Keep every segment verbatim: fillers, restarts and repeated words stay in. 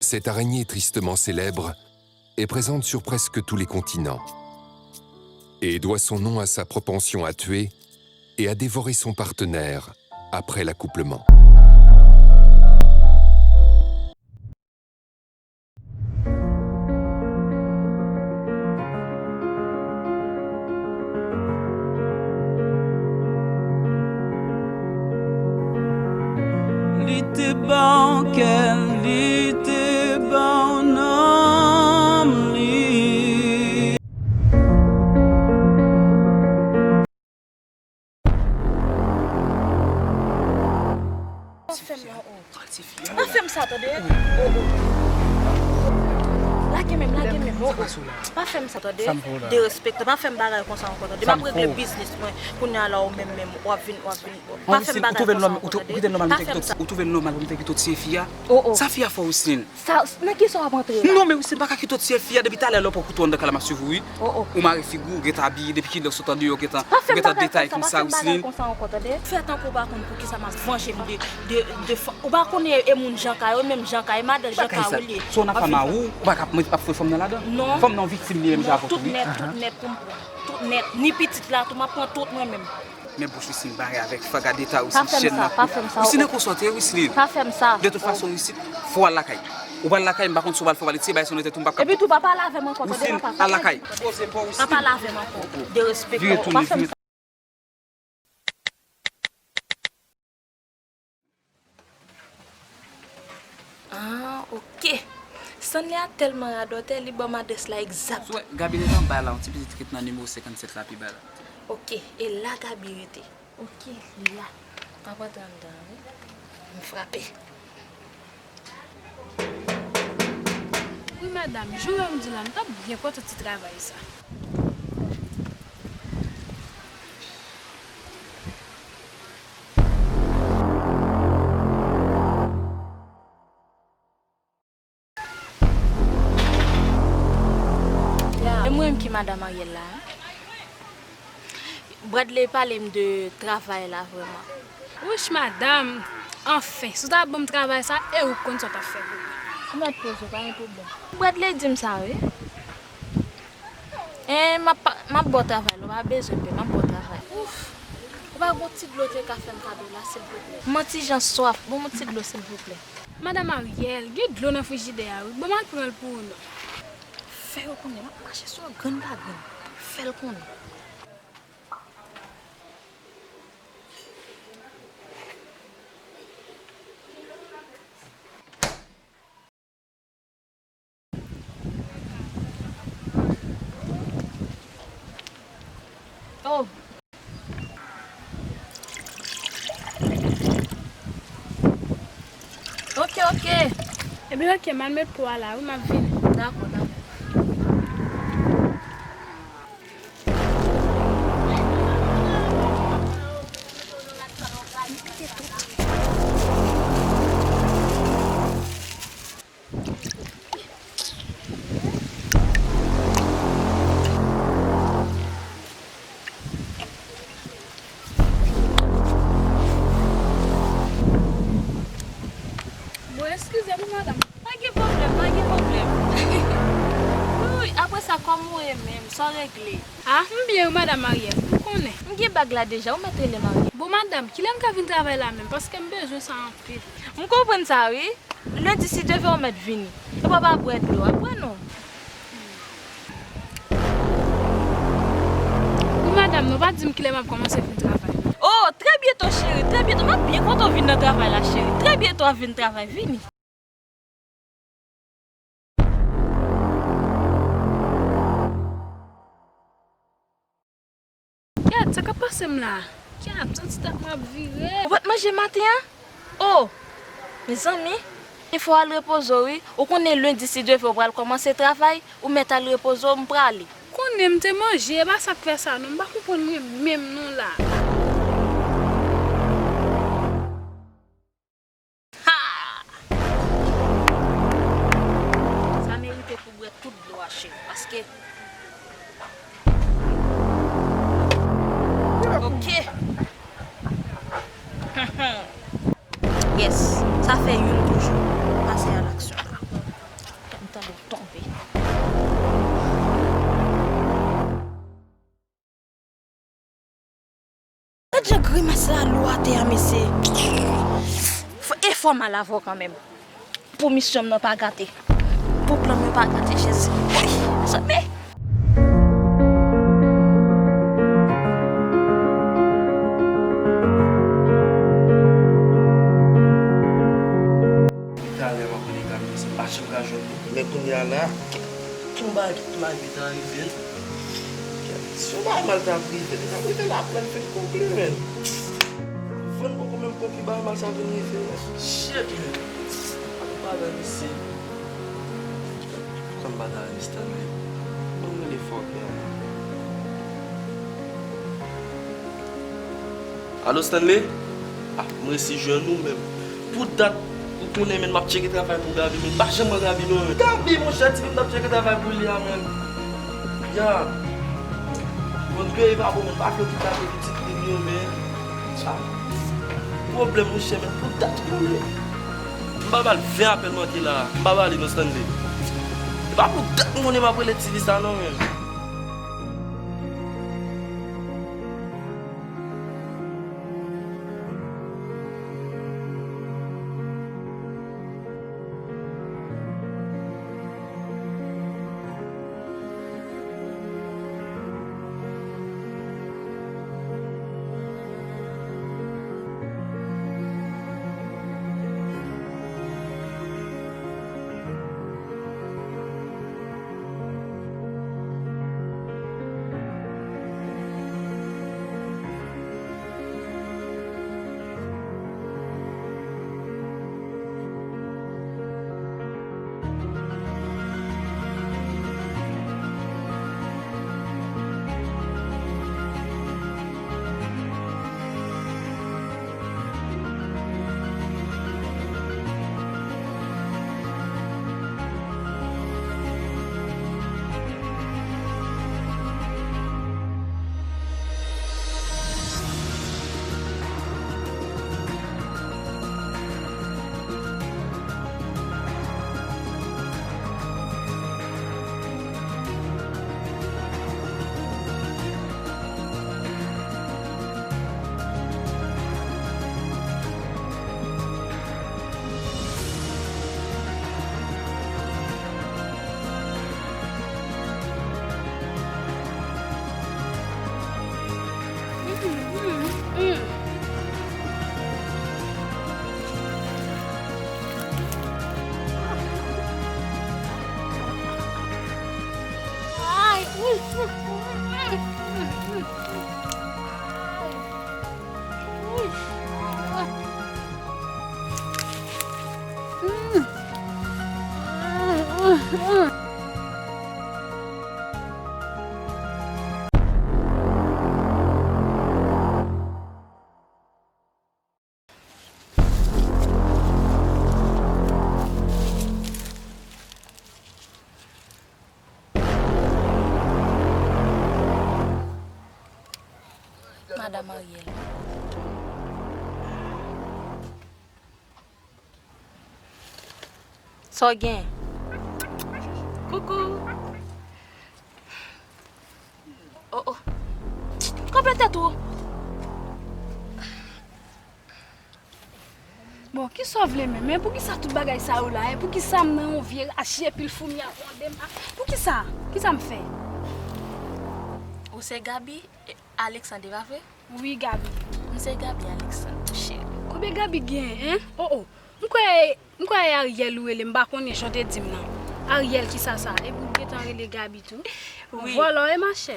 Cette araignée tristement célèbre est présente sur presque tous les continents et doit son nom à sa propension à tuer et à dévorer son partenaire après l'accouplement. Li te ba w kè l, li te ba w nanm li. Pa fè m la, oh. Pa fè m sa, tande. Oh, oh. Lage men m, lage men m, oh, oh. Pa fè m sa, tande. Derespektan, pa fè m bagay konsa ankò, tande. M ap regle biznis mwen. Kounye a la, ou menm menm, w ap vin, w ap vin. Pa fè m bagay konsa ankò, tande. Pa fè m sa. Ou twouve l nòmal pou m fè kite tout tiye fi a? Oh, oh. Sa fi a fè w, Wislin? Sa, nan kisa w ap antre la? Non, men Wislin, pa ka kite w tiye fi a, depi talè lè w pran kouto anndan kay la m ap swiv ou, wi. Oh, oh. Ou mare figi w, gentan abiye, depi kilè w sot andeyò, gentan, ou gentan detay konsa, Wislin. Pa fè m bagay konsa, pa fè m bagay konsa ankò, tande. Fè tankou w pa konn poukisa m ap vanje m de, de, de fanm. Ou pa konnen e moun Janka yo, e menm Janka, e madan Janka ou li ye. Si w nan fanm a ou, ou pa ka ap foure fanm nan ladan. Non. Fanm nan viktim li menm jan avè w tou, wi. Non, tout nèt, tout nèt pou m pran. Tout nèt. Ni pitit la tou, m ap pran tout mwen menm. Men bouch Wislin bare avèk faga deta Wislin chèn nan. Pa fè m sa, pa fè m sa. Wislin nan konsòte Wislin. Pa fè m sa. De tout fason Wislin, fò w al lakay. Ou pral lakay, m pa konn si w pral fè w pral retire bagay sa nan tèt ou, m p ap ka. Epi tou pa pale avè m ankò, tande. Wislin, al lakay. Pa pale avè m ankò. Derespektan. Vire tounen, pa fè m sa. Ah, ok. Stanley a tèlman radòtè, li ban m adrès la egzak. Sou wè, Gaby rete anba la, yon ti pitit ki rete nan nimewo senkannsèt la pi ba la. Ok, e la Gaby rete. Ok, li la. M ap antre anndan an, wi. M frape. Wi, madanm, jan w di la, m t ap byen kontan ti travay sa. E mwen menm ki madanm Ariel la, wi. Bradley pale m de travay la vrèman. Wouch, madanm! Anfen, si w ta ban m travay sa, e ou k konn sa w t ap fè pou mwen. Ou mèt poze w, pa gen pwoblèm. Bradley di m sa, wi. E, m ap, m ap ba w travay la, ou pa bezwen pè, m ap ba w travay. Ouf! Ou pa gon ti dlo te ka fè m kado la, silvouplè? Manti jan swaf, ban m yon ti dlo, silvouplè. Madanm Ariel, gen dlo nan frijidè a, wi. Ban m al pran l pou ou, non. Fè yo konnen, m ap mache sou yo grenn pa grenn. Fè l konnen. Oh. Ok, ok. Ebyen, ok, m al met po a la, wi, m ap vini. Dakò, dakò. Bon, eskize m wi, madanm. Pa gen pwoblèm, pa gen pwoblèm. Wi, wi, apre sa, kòman w ye menm? Sa w regle? Ah, m byen wi, madanm Ariel, ou konnen. M gen bag la deja, ou mèt rele m Ariel. Bon, madanm, kilè m ka vin travay la menm? Paske m bezwen sa anpil. M konprann sa, wi. Lendi, si Dye vle, ou mèt vini. Epi w pa bwè dlo a, bwè non. Wi, madanm, non, pa di m kilè m ap kòmanse vin travay. Oh, trè byento, cheri, trè byento. M ap byen kontan w vin nan travay la, cheri. Trè byento w ap vin travay, vini. Gad sa k ap pase m la. Gad, santi tèt mwen ap vire. Ou pa t manje maten an? Oh! Mezanmi, fò w al repoze w, wi. Ou konnen lendi, si Dye vle, ou pral kòmanse travay, ou mèt al repoze w, m prale. Konnen m te manje, e pa sa k fè sa non, m pa konprann mwen menm non la. Ha! Sa merite pou bwè tout dlo a, cheri, paske, ok. Yes, sa fè youn toujou. Pase a laksyon la. Grimas la lou atè a, mesye. Fò, e fò m al avè w kanmenm. Pou misyon m nan pa gate. Pou plan m yo pa gate, Jezi. Woy, mezanmi. Talè m ap rele Gaby, se pa jan m ka jwenn li. Men kounye a la, ki, ki yon bagay ki t mal ki ta rive l? Si yon bagay mal ta rive l, li ta rive l apre l fin konkli, men. Van poko menm konkli bagay mal sa vin rive, men. Shit, men. Akoupable, mesye. Kòm bagay Stanley. Ban m rele fòkè a. Alo, Stanley? Ah, m resi jwenn ou menm. Pou dat, ou konnen, men, m ap tcheke travay pou Gaby, men, m pa janm wè Gaby, non, men. Gaby, monchè, tifi m t ap tcheke travay pou li a, men. Ya. Bon, peyi pa bon, men, m pa vle tout lage pitit li m yo, men. Ah. Pwoblèm, monchè, men, pou dat, ou konnen. M pa ba l ven apèl manke la. M pa ba li, non, Stanley. E pa pou dat m konnen m ap rele tifi sa, non, men. Madanm Ariel. Sa w gen? Koukou. Oh, oh. Kanpe tèt ou. Bon, kisa w vle menm? Men poukisa tout bagay sa yo la, en? Poukisa m nan yon vye raje, pil foumi ap mande m? Poukisa? Kisa m fè? Ou se Gaby, e, Alexandre, pa vre? Wi, Gaby. M se Gaby, Alexandre, cheri. Konbyen Gaby gen, en? Oh, oh. M kwè, m kwè e Ariel ou rele, m pa konnen jan w te di m nan. Ariel kisa sa? Epi w gentan rele Gaby tou? Wi. Vòlò, e machè.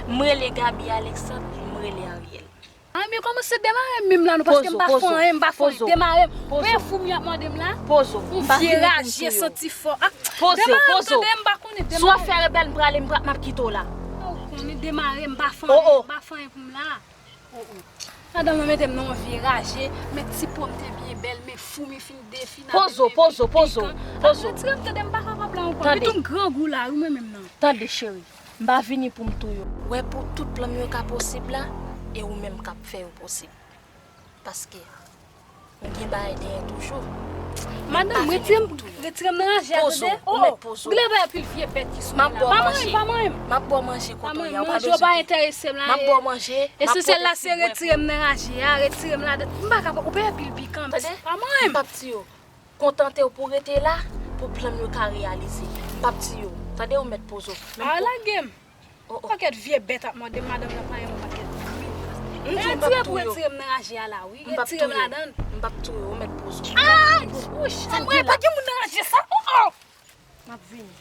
M rele Gaby, Alexandre, m rele Ariel. Ay, men kòmanse demare m menm la, non, paske m pa fè anyen, m pa fè anyen. Demare m. Poze w. Premye foumi ap mande m la. Poze w. Yon vye raje santi fò. Ah, poze w, demare m, poze w. Tande, m pa konnen, demare. Si w ap fè rebèl, m prale, m pra-, m ap kite w la. Ou konnen demare, m pa fè anyen, m pa fè anyen pou m la. Oh, oh. Madanm nan mete m nan yon vye raje, men ti po m te byen bèl, men foumi fin defini. Poze w, poze w, poze w, poze w. Retire m, tande, m pa kapab la ankò. Tande. Epi tou m grangou la, wi, mwen menm nan. Tande, cheri. M pa vini pou m touye w. Wè pou tout plan m yo ka posib la, e ou menm k ap fè yo posib. Paske m gen bagay dèyè toujou. Madanm, retire m, retire m nan ranje a, tande? Oh, oh. Gade bagay pil vye bèt ki sou la. Pa manyen m, pa manyen m. M ap ba w manje kote w ye a, ou pa bezwen. Manje yo pa enterese m la. M ap ba w manje. Esansyèl la se retire m nan ranje a, retire m ladan. M pa kapab, ou peye pil pikan. Tande? Pa manyen m. M p ap tiye w. Kontante w pou w rete la, pou plan m yo ka reyalize. M p ap tiye w. Tande, ou mèt poze w. A, lage m. Oh, oh. Pakèt vye bèt ap mande madanm nan pa yon pakèt gri. M di w m p ap touye w. Retire pou retire m nan ranje a la, wi. Retire m ladan. M p ap touye w, ou mèt poze w. Ah! Wouch! Sa m gen la? Pa gen moun nan ranje sa. Oh, oh! M ap vini.